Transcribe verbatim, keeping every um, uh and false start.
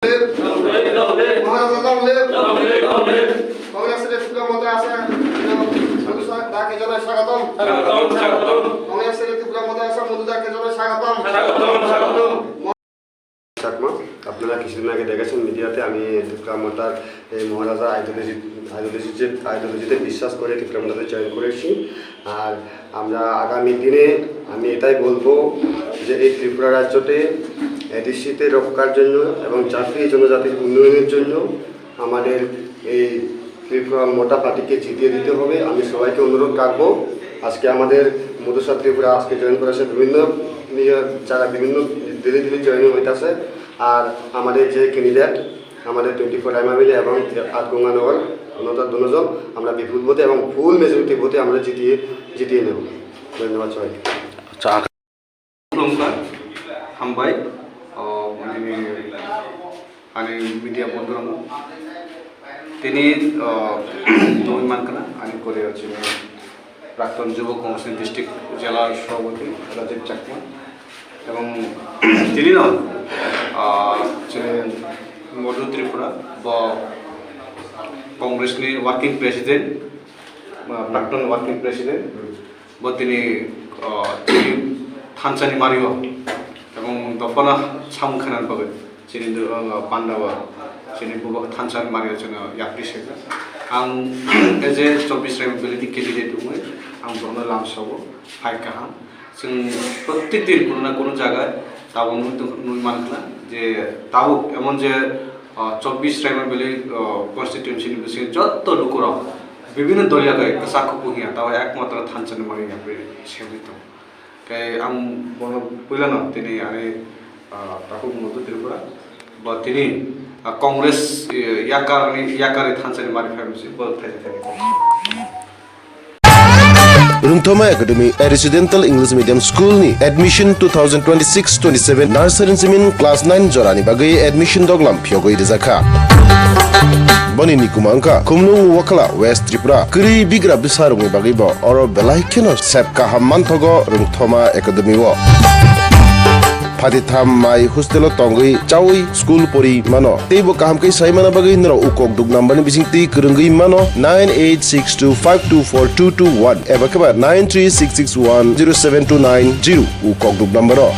Maharaja long live. Congress Rally Tipra Motha Asa. Sadu sa-, dake janai swagatam. Congress Rally Tipra Motha Asa, Madhu dake janai swagatam. Chakma, আপনারা কিছুদিন আগে দেখেছেন মিডিয়াতে, আমি ত্রিপুরা মোর্চার এই মহারাজা আইডিওলজি, আইডিওলজি যে, আইডিওলজিতে বিশ্বাস করে ত্রিপুরা মোর্চাতে জয়েন করেছি। আর আমরা আগামী দিনে, আমি এটাই বলবো যে এই ত্রিপুরা রাজ্যতে এডিসিতে রক্ষার জন্য এবং জাতি জনজাতির উন্নয়নের জন্য আমাদের এই ত্রিপুরা মোর্চা পার্টিকে জিতিয়ে দিতে হবে। আমি সবাইকে অনুরোধ রাখবো, আজকে আমাদের মধুসা ত্রিপুরা আজকে জয়েন করেছে, বিভিন্ন নিয়ে যারা বিভিন্ন দিল্লি দিল্লি জয়েন হইতাছে। আর আমাদের যে ক্যান্ডিডেট, আমাদের টোয়েন্টি ফোর রাইমাবিলি এবং আট গঙ্গানগর অন্যত দুজন, আমরা বিপুল ভোটে এবং ফুল মেজরিটি ভোটে আমরা জিতিয়ে, জিতিয়ে নেব। ধন্যবাদ সবাইকে। আচ্ছা, Khulumkha, hambai, o, ani, ani media bondhurano. Tini, o, nugwi mankha, ani kori o chini Prakton Jubo Congress ni District Jela Sabhapati Rajib Chakma. Ebong tini no, o, chini Madhu Tripura, bo Congress ni Working President, o, Prakton Working President. Bo tini, o, tini thansa ni mario, ebong dophano samung khainani bagwi chini do-, o, panda o chini bubo thansa ni mario chwngno yapri swijak. Ang as a chobbish Raima Valley ni candidate wngwi ang bono lamsao phai kaham. Chwng prottek din kono na kono jaga tabuk nugwi tong-, nugwi mankha je tabuk emon je, o, chobbish Raima Valley, o, constituency ni bisingo jotto lukurok bibhinno doliya bai kwchak kuphung ya, tabo ekmatro thansa ni mani yapri sengwi tongo. Khe ang bono puilano tini ani, ah, takhuk Madhu Tripura, bo tini, ah, Congress, eh, yakarni, yakari thansa ni mani phaimsi bo thaisa thaisa. Rungthoma Academy, a residential English medium school ni admission two thousand twenty-six twenty-seven nursery simin class nine jorani bagwi admission doglam phiyogwi rijakha. Boni ni kuma wngkha Khumlung Wakhala, West Tripura. Kwrwi bigra bwsarokni bagwi bo oro belai kheno sep kaham manthogo Rungthoma Academy o. Phatitham mai hostel o tongwi chawi school pori mano. Tei bo kaham khe sai mana bagwi norok ukok duk number ni bising twi kwrwngwi mano nine eight six two five two four two two one eba khe ba nine three six six one zero seven two nine zero ukok duk number o.